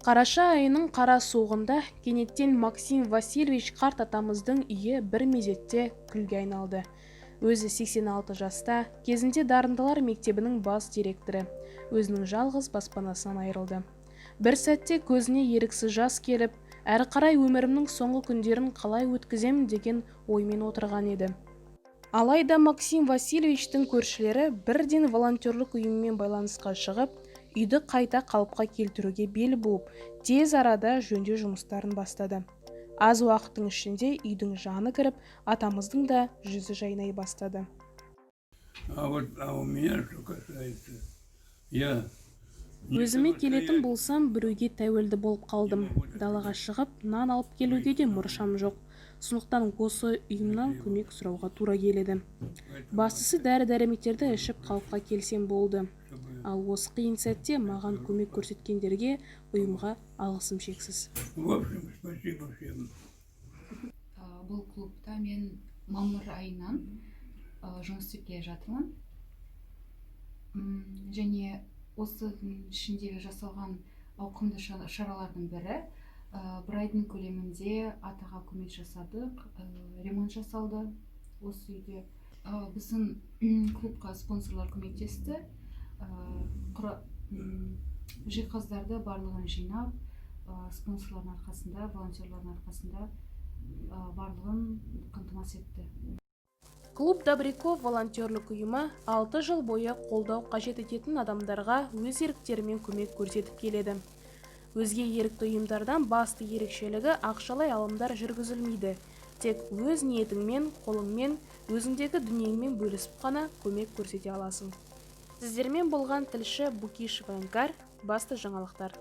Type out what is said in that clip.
Қараша айының қара суығында кенеттен Максим Васильевич қарт атамыздың үйі бір мезетте күлге айналды. Өзі 86 жаста, кезінде дарындылар мектебінің бас директоры, өзінің жалғыз баспанасынан айырылды. Бір сәтте көзіне еріксіз жас келіп, әрі қарай өмірімнің соңғы күндерін қалай өткіземін деген оймен отырған еді. Алайда Максим Васильевичтің көршілері бірден волонтерлік ұйыммен байланысқа шығып, үйді қайта қалыпқа келтіруге бел буып, тез арада жөндеу жұмыстарын бастады. Аз уақыттың ішінде үйдің жаны кіріп, атамыздың да жүзі жайнай бастады. А вот а у меня что касается, я Өзіме келетін болсам, біреуге тәуелді болып қалдым. Далаға шығып, нан алып келуге де мұршам жоқ. Сондықтан осы ұйымнан көмек сұрауға тура келеді. Бастысы, дәрі-дәрмектерді ішіп, қалыпқа келсем болды. Ал осы қиын сәтте маған көмек көрсеткендерге, ұйымға алғысым шексіз. В общем, спасибо всем. Бұл клубта мен мамыр айынан жұмыс істеп келе жатырмын. Және осының ішіндегі жасалған ауқымды шаралардың бірі, бір айдың көлемінде атаға көмек жасадық, ремонт жасалды осы үйде. Біздің клубқа спонсорлар көмектесті. Жиһаздарды барлығын жинап, спонсорлардың арқасында, волонтерлардың арқасында барлығын қамтамасыз етті. Клуб добряков волонтерлік ұйымы 6 жыл бойы қолдау қажет ететін адамдарға өз еріктерімен көмек көрсетіп келеді. Өзге ерікті ұйымдардан басты ерекшелігі: ақшалай алымдар жүргізілмейді. Тек өз ниетіңмен, қолыңмен, өзіңдегі дүниеңмен бөлісіп қана көмек көрсете аласың. Сіздермен болған тілші Букишева Іңкәр, басты жаңалықтар.